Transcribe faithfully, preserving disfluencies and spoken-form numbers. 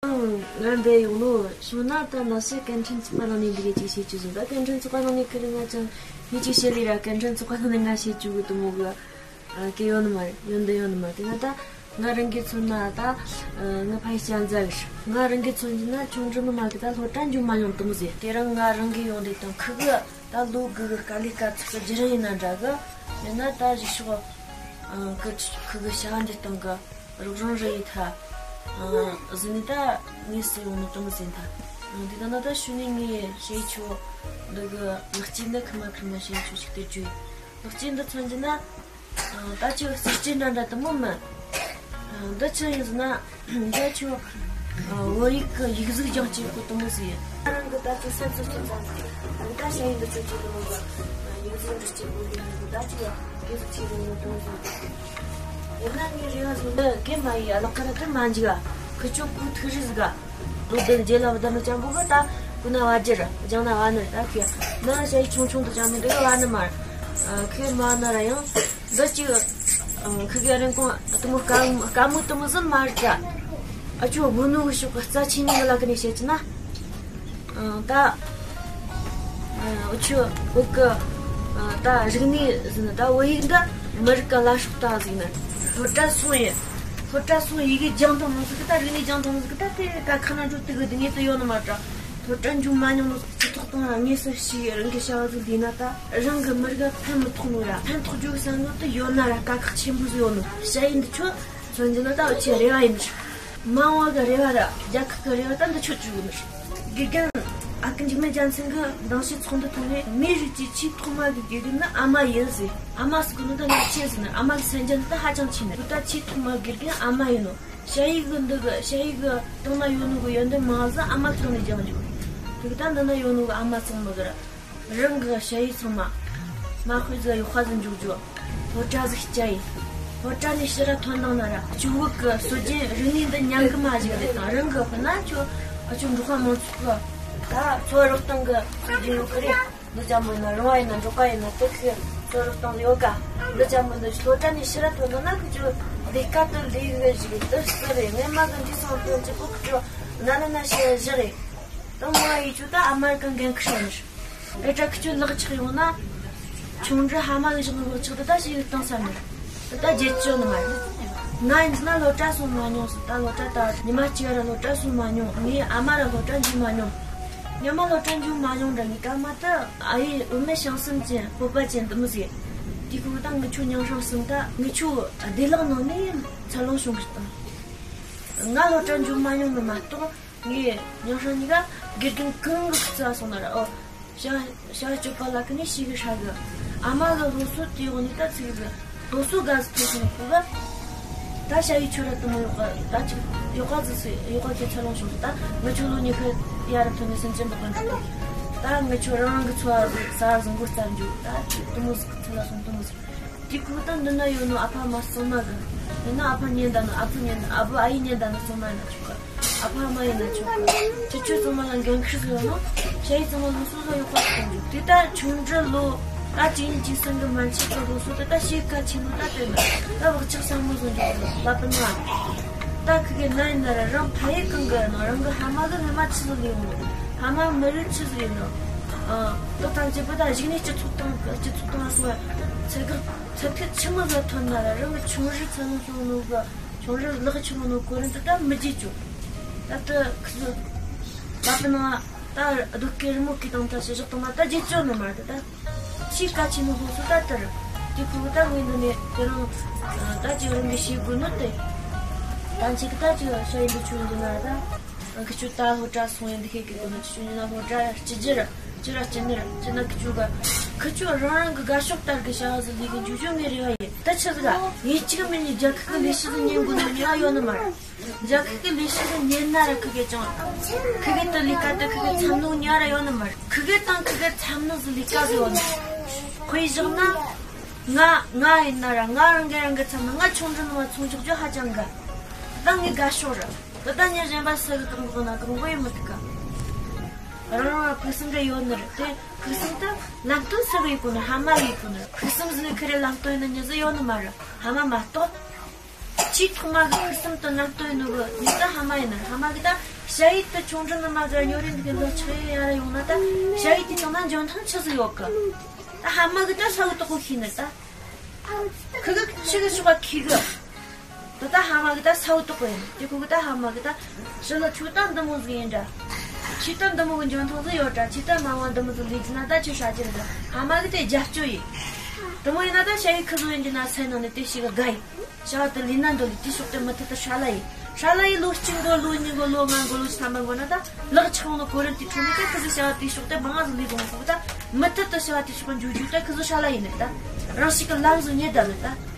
ང་འདི་ཡོང་ནོ་བྱུང་ན་ད་ནང་སེ་སྐད་འཕྲིན་ཚོགས་པ་ནང་ནས་འདི་ག་ཅིག་བཤད་རྒྱུ་ཟིན། ད་སྐད་འཕྲིན་ཚོགས་པ་ནང་ནས་ཁི་རེ་ང་ཅང་མི་ཅིག་བཤད་ལེ་ར། སྐད་འཕྲིན་ཚོགས་པ་ནང་ནས་ང་བཤད་རྒྱུ་གི་དུ་མོ་གི་ཨ་གི་ཡོད་ནི་མ་རེད། ཡོད་འདི་ཡོད་ནི་མ་རེད། དེ་ན་ད་ང་རང་གིས་མཚོན་ན་ད་ཨ་ང་ཕ་ཡི་ཅང་ཟ་གི་རེད། ང་རང་གིས་མཚོན་རྒྱུ་ན་ཆུང་འདྲི་ནི་མ་གི་ད་སློབ་གྲྭ་འཇུག་མ་མྱོང་དུ་མོ་ཟེར། དེ་རིང་ང་རང་གིས་ཡོང་དེ་དང་ཁི་གི་ད་ལོ་དགུ་གི་དཀའ་ལས་དཀའ་ཚེགས་ཀྱི་བརྒྱུད་རིམ་ཡིན་ན་འདྲ་གི། ཡིན་ན་ད་གཞི་ཕྱོགས་ཨ་ཁི་ཁི་གི་བྱ་བ་འདི་སྟེང་གི་རོགས་རམ་རེ་ཡེད་ཐལ། ཨ་ཟེར་ནས་ད་དངོས་སུ་ཡོང་ནས་དུ་མོ་ཟེར་ཐལ། ཨ་འདི་ད་ན་ད་ཤུལ་ནས་ངས་ཞ་ཡི་ཆོ་འདི་གི་ལག་སྐྱེས་འདི་ཁི་མ་ཁི་མ་ཞ་ཡི་ཆོ་ཞིག་སྟེར་རྒྱུ་ཡིན། ལག་སྐྱེས་འདི་མཚོན་རྒྱུ་ན། ཨ་ད་ཆོ་རྩིས་ཆེན་འདྲ་འདྲ་དུ་མོ་མིན། ཨ་འདི་ཆི་ཡིན་ཟེར་ན། ད་ཆོ་ཨ་བོད་ཡིག་གི་ཡིག་གཟུགས་སྦྱང་བྱེད་གོ་དུ་མོ་ཟེར། ང་རང་གི་ད་ཆོ་སེམས་ཚོར་ཅན་ཙམ་ཟེར། ཨ་ད་ཞ་ཡི་འདི་ཆོ་ཆེ་དུ་མོ་གི་ཡིག་གཟུགས་འབྲི་བྱེད་གོ་ལེ་ནི་ད་ཆོ་ཡིག་གཟུགས་ཆེ་དུ་མོ་དུ་མོ་ཟེར། ཡིན་ན་ངའི་རེ་བ་ཟིག་འདི་གན་མ་ཡི་ཨ་ལག་ཁ་ར་དུ་མ་འཇིག་ག་ཁི་ཆོ་གོ་ཐུག་རི་ཟིག་ག་ལོ་དོན་རྗེས་ལ་བ་ད་ནི་ཅང་པོ་གི་ད་ཀུ་ན་བ་ཇི་ར་སྦྱང་ན་བ་ནི་ར་ད་ཁི་ན་ཞ་ཡི་ཆུང་ཆུང་དུ་ཅང་མི་འདི་གི་བ་ནི་མ་ར། ཨ་ཁི་མ་ན་ར་ཡང་འདི་ཅིག་ཨ་ཁི་གི་རིན་གོང་དུ་མོ་དཀའ་དཀའ་མོ་དུ་མོ་ཟིན་མ་ར་ཅ། ཨ་ཆོ་བུ་ནུ་གི་ཤོག་གི་རྩ་ཆེན་ནི་གི་ལ་ཀི་ནས་བཤད་ཅི་ན། ཨ་ད་ཨ་འུ་ཆོ་བོད་གི་ཨ་ད་རིག་གནས་ཟིན་ད་བོད་ཡིག་འདི་མི་རིགས་གི་བླ་སྲོག་ད་ཟིག་ནི། སློབ་གྲྭ་སོང་ཡི། སློབ་གྲྭ་སོང་ཡི་གི་སྦྱང་དང་མི་ཟིག་གི་ད་རིག་གནས་སྦྱང་དང་མི་ཟིག་གི་ད་དེ་ད་ཁ་ན་འགྲོ་དུ་གི་དུ་ངེས་དུ་ཡོད་ནི་མ་ད། སློབ་གྲྭ་འཇུག་མ་མྱོང་ནི་སྤྱི་ཚོགས་དང་དངོས་སུ་ཞིག་རང་གི་བྱ་བ་ཟིག་ལས་ན་ད་རང་གི་མི་རིགས་ཕན་མི་ཐོགས་ནོ་ར་ཕན་ཐོགས་རྒྱུ་བསམ་ནོ་དུ་ཡོད་ན་ར་དཀའ་ཁག་ཆེན་པོ་ཟིག་ཡོད་ནི། ཞ་ཡི་འདི་ཆོ་མཚོན་རྒྱུ་ན་ད་འུ་ཆོའི་རེ་བ་ཡིན་ནི། མ་འོངས་པ་གི་རེ་བ་ར་རྒྱལ་ཁབ་གི་རེ་བ་ད་འདི་ཆོ་བཅུག་ནི། དགེ་རྒན་ཨ་ཀི་འཇིགས་མེད་རྒྱལ་མཚན་གི་འདང་ཞུ་ཚོགས་འདུ་ཐོག་ནས་མིའི་རིགས་ཀྱི་ཆེས་ཐོག་མ་གི་དགེ་རྒན་ནི་ཨ་མ་ཡིན་ཟེར། ཨ་མ་ཟེར་གོ་ནི་ད་ང་ཆེ་ཟེར་ནི། ཨ་མ་གི་སེམས་ཅན་ནི་ད་ཧ་ཅང་ཆེ་ནི། ད་ཆེས་ཐོག་མ་དགེ་རྒན་ཨ་མ་ཡིན་ནོ། ཞ་ཡི་གི་འདི་གི་ཞ་ཡི་གི་སྟེང་ན་ཡོད་ནོ་གི་ཡོན་ཏན་མང་ཟིག་ཨ་མ་གི་སྟེང་ནས་སྦྱང་རྒྱུ། དེ་གི་ད་འདི་ན་ཡོད་ནོ་གི་ཨ་མ་ཚང་མ་གི་ར། རང་གི་ཞ་ཡི་ཚང་མ་མ་དཔེ་ཟིག་ཡག་པ་ཟིག་འཇོག་རྒྱུ། སློབ་གྲྭ་ཟིག་བསྐྱལ་ཡི། སློབ་གྲྭ་ནས་ཕྱིར་ར་ཐོན་དང་ན་ར་ཆུ་བོད་གི་སྲོལ་རྒྱུན་རིག་གནས་འདི་ཉམས་གི་མ་བཞག་རེད་དང་། རང་གི་དཔེར་ན་ཁྱོད་ཨ་ཁྱོད་འབྲོག་པ་མང་ཚོགས་གི་ད་འཚོ་བ་རོལ་སྟངས་གི་སྲོལ་རྒྱུན་ཡོད་གི་རེད། འདི་ཅན་པོ་ཡིན་ན་རོང་བ་ཡིན་ན་འབྲོག་པ་ཡིན་ན་དེ་ཁི་འཚོ་བ་རོལ་སྟངས་ཡོད་ག་འདི་ཅན་པོ་འདི་སློབ་གྲྭ་ནས་ཕྱིར་ར་ཐོན་དང་ན་ཁི་ཁྱོད་ལས་ཀ་དེ་ལས་གི་ཞིག་དེ་སུ་རེད། ངས་མ་གི་འདི་སང་ཐོན་གཅིག་པོ་ཁི་ཁྱོད་ན་ན་ན་ཤི་བཞག་རེད། དང་མ་ཡི་ཆུ་ད་ཨ་མར་གང་འགན་ཁུར་བྱུང་ནི། ཨེ་དྲ་ཁི་ཆུ་ལག་ཆགས་ཡོང་ན། ཆུང་འདྲི་ཧ་མ་གི་བཞག་ནི་ལག་ཆགས་དེ་ད་ཞིག་གཏོང་ས་མེད། དེ་ད་བརྗེད་ཆོག་ནི་མ་རེད། ང་ཡིན་ན་སློབ་གྲྭ་སོང་མ་མྱོང་ཟེར། ད་སློབ་གྲྭ་ད་ཉི་མ་གཅིག་ར་སློབ་གྲྭ་སོང་མ་མྱོང་། ངའི་ཨ་མ་ར་སློབ་གྲྭ་འཇུག་མ་མྱོང་། ཉི་མ་སློབ་གྲྭ་འཇུག་མ་མྱོང་འདྲ་ངའི་སྐར་མ་ད་ཨ་ཡེ་བུད་མེད་བྱང་སེམས་ཅན་སྤོབས་པ་ཅན་དུ་མི་ཟེར། དེ་ཁོ་ད་ངི་ཆོ་མྱང་སྲང་སོང་ད་ངི་ཆོ་བདེ་བླག་ནང་ནས་འཚར་ལོངས་བྱུང་གི་ད། ང་སློབ་གྲྭ་འཇུག་མ་མྱོང་ནི་མ་གཏོགས། ངས་མྱང་སྲང་གཉིས་ཀ་དགེ་རྒན་གང་གི་ཁུ་ཚུར་སོང་ན་ར། ཨོ། བྱ་བྱ་སྤྱོད་པ་ལ་ཀི་ནས་ཤེས་གི་ཧྲ་གི། ཨ་མ་གི་སློབ་གསོ་དེ་འོག་ནས་ད་ཚིག་གི་སློབ་གསོ་དགའ་ཟིག་ཐོབ་སོང་ཁོ་ག་ད་ཞ་ཡི་ཆོ་ར་དུ་མོ་ཡོག་ག་ད་ཅིག་ཡོག་ག་ཟིག་སི་ཡོག་ག་ཁྱེད་ཚ་ལོང་བྱུང་། ད་ངི་ཆོ་ལོ་ཉི་ཤུ་ཡ་ར་ཐོན་ནས་སེམས་ཅན་པ་གོན་འགྲོ། ད་ངི་ཆོ་རང་རང་གི་འཚོ་བ་ཟིག་ས་ཟིག་འགོ་བརྩམས་འཇུག་ད་ཅིག་དུ་མོ་ཟིག་ཚུར་ལ་སོང་དུ་མོ་ཟིག་དེ་ཁོ་ད་འདི་ན་ཡོད་ནོ་ཨ་ཕ་མ་གཙང་མ་གི། ཡིན་ན་ཨ་ཕ་ཉན་ད་ནོ་ཨ་ཕ་ཉན་ཨ་བུ་ཨ་ཡེ་ཉན་ད་ནོ་གཙང་མ་ཡིན་ན་ཆོག་གི། ཨ་ཕ་མ་ཡིན་ན་ཆོག་གི། ཁྱེད་ཆོ་གཙང་མ་ལ་འགན་ཁུར་ཟིག་ཡོད་ནོ། ཞ་ཡི་གཙང་མ་ལོ་སོ་སོ་ཡོད་པ་གཏོང་རྒྱུ། དེ་ད་ཆུང་འདྲི་ལོ་ད་གཅིག་གཉིས་གཅིག་གསུམ་གི་མན་ཆད་ཀྱི་ལོ་སོ་དེ་ད་ཤེས་ཀ་ཆེ་ནོ་ད་དེ་ན་ད་བག་ཆགས་ཟབ་མོ་བཟོ་རྒྱུ་ལ་པ་ན། ད་ཁི་གེ་ན་ཡིན་ན་ར་རང་ཕ་ཡུལ་གང་གི་ཡིན་ནོ། རང་གི་ཕ་མ་གི་ཕ་མ་ཆི་ཟིག་ལས་ཡོང་ནོ། ཕ་མ་མི་རིགས་ཆི་ཟིག་ཡིན་ནོ། ཨ་ད་ཐམས་ཅད་པོ་ད་གཞུག་ནས་སྤྱི་ཚོགས་དང་སྤྱི་ཚོགས་དང་སོ་ཚད་གི་ཚད་ཐིག་ཆི་མོ་ཟིག་ཐོན་ན་ར་རང་གི་ཆུང་རི་ཚ་ནོ་སོང་ནོ་གི། ཆུང་རི་ལག་ཆུང་ནོ་གོ་རིན་དུ་ད་མི་བརྗེད་ཆོག་ད་ད་ཁི་ཚོ་ད་པི་ན་ད་རྡོ་སྐས་རི་མོ་སྐས་དང་ད་ཞི་ཞག་དང་ན་ད་བརྗེད་ཆོག་ནི་མ་རེད། ད་ད་ཆེས་གལ་ཆེ་ནི་སློབ་གསོ་ད་དར་དེ་ཁུ་ད་ངོས་འདི་ནས་དེ་རང་ད་ཅི་རང་གི་ཤེས་དགོས་ནོ་དེ། ད་ཅིག་ད་ཅི་ཤ་ཡིན་འདི་ཆུང་འདི་ན་ད་ཁི་ཆུ་ད་སློབ་གྲྭ་སོང་ཡིན་འདི་ཁེ་གི་དགོས་ནོ་ཆུང་འདི་ན་སློབ་གྲྭ་སྤྱི་རྒྱུ་ར་སྤྱི་ར་སྤྱི་ནི་ར་སྤྱི་ན་ཁི་ཆུ་ག་ཁི་ཆུ་རང་རང་གི་དགའ་ཕྱོགས་ལྟར་གི་བྱ་བ་ཟིག་ལས་གི་འཇུ་འཇུ་ངའི་རེ་བ་ཡིན། ད་ཆི་ཟིག་ག་ངས་གཅིག་མིན་ནས་རྒྱལ་ཁབ་གི་ལས་བྱེད་ཟིག་ཉན་དགོས་ནོ་ཉག་ཡོད་ནི་མ་རེད། རྒྱལ་ཁབ་ཀྱི་ལས་བྱེད་ཉན་ན་ར་ཁི་གེ་ཅང་། ཁི་གེ་དུ་ལས་ཀ་དུ་ཁི་གེ་འཚམ་ནོ་ཉག་ར་ཡོད་ནི་མ་རེད། ཁི་གེ་དང་ཁི་གེ་འཚམ་ནི་ཟིག་ལས་ཀ་ཟིག་ཡོད་ནི། དཔེ་བཞག་ན། ང་ང་ཡིན་ན་ར་ང་རང་གི་རང་གི་འཚམ་ནི། ང་ཆུང་འདྲི་ནི་མ་ཚོང་ཆོག་རྒྱུ་ཧ་ཅང་དགའ། ད་ངའི་དགའ་ཕྱོགས་རེད། ད་ད་ཉིན་གཞན་པ་སུ་གི་གང་གོ་ན་གང་གོ་ཡི་མི་ཐུབ་ག་རང་རང་ལ་ཕུགས་བསམ་རེ་ཡོད་ནི་རེད་དེ། ཕུགས་བསམ་ད་ལམ་སྟོན་སུ་གི་ཡི་གོ་ནི། ཕ་མ་གི་ཡི་གོ་ནི་རེད། ཕུགས་བསམ་ཟིག་ནི་ཁི་རེ་ལམ་སྟོན་ཡིན་ནི་མྱི་ཟིག་ཡོད་ནི་མ་རེད། ཕ་མ་མ་གཏོགས། ཆེས་ཐོག་མ་གི་ཕུགས་བསམ་དང་ལམ་སྟོན་ཡིན་ནོ་གི་མྱི་ད་ཕ་ ཨ་མ་ཡིན་ན། ཨ་མ་གི་ད་ཞ་ཡི་དེ་ཆུང་འདྲི་ནི་མ་ཟ་ཉོ་རེ་འདི་གི་ལོ་ཆགས་ཡ་ར་ཡོང་ན་ད་ཞ་ཡི་དེ་ཚང་ན་འཇོན་ཐང་ཆི་ཟིག་ཡོད་གི། ད་ཨ་མ་གི་ད་ས་བོ་དོག་གོ་ཤེས་ནི་ད། ཁི་གི་ཆི་གི་ཆུ་བ་ཁི་གི། ད་ད་ཨ་མ་གི་ད་ས་བོ་དོག་གོ་ཡིན། དེ་ཁོ་གི་ད་ཨ་མ་གི་ད་ཞི་ལ་ཆུ་ད་འདི་མོ་ཟིག་ཡིན་འདྲ། ཆི་ད་འདི་མོ་གི་འཇོན་ཐང་ཟིག་ཡོད་འདྲ། ཆི་ད་མ་བ་འདི་མོ་ཟིག་ལས་རྒྱུ་ན་ད་ཆི་ཧྲ་རྒྱུ་རེད། ཨ་མ་གི་དེ་རྒྱབ་སྐྱོར་ཡིན། དེ་མོ་ཡིན་ན་ད་ཞ་ཡི་ཁི་ཟོ་ཡིན་རྒྱུ་ན་སེམས་ནང་ནས་དེ་ཞིག་གི་དགའ་ཡིན། བྱ་བ་དེ་ལས་ན་འདོད་ལས་དེའི་ཕྱོགས་དེ་མུ་མཐུད་དུ་ཧྲ་ལ་ཡིན། ཧྲ་ལ་ཡིན། ལོ་གཅིག་འགོར། ལོ་གཉིས་འགོར། ལོ་ལྔ་འགོར། ལོ་བཅུ་ཐམ་པ་འགོར་ན་ད་ལག་ཆགས་ནོ་གོ་རིམ་དེ་འཕྲོ་ནས་ཀྱང་ཁི་ཟོ་བྱ་བ་དེའི་ཕྱོགས་དེ་མང་ང་ཟིག་ལས་དགོས་ནོ་ད། མུ་མཐུད་དུ་བྱ་བ་དེའི་ཕྱོགས་འཇུག་རྒྱུ་ད་ཁི་ཟོ་ཧྲ་ལ་ཡིན་ནི་ད། རང་ཞིག་གི་ལམ་ཟིག་རྙེད་ད་ནི་ད།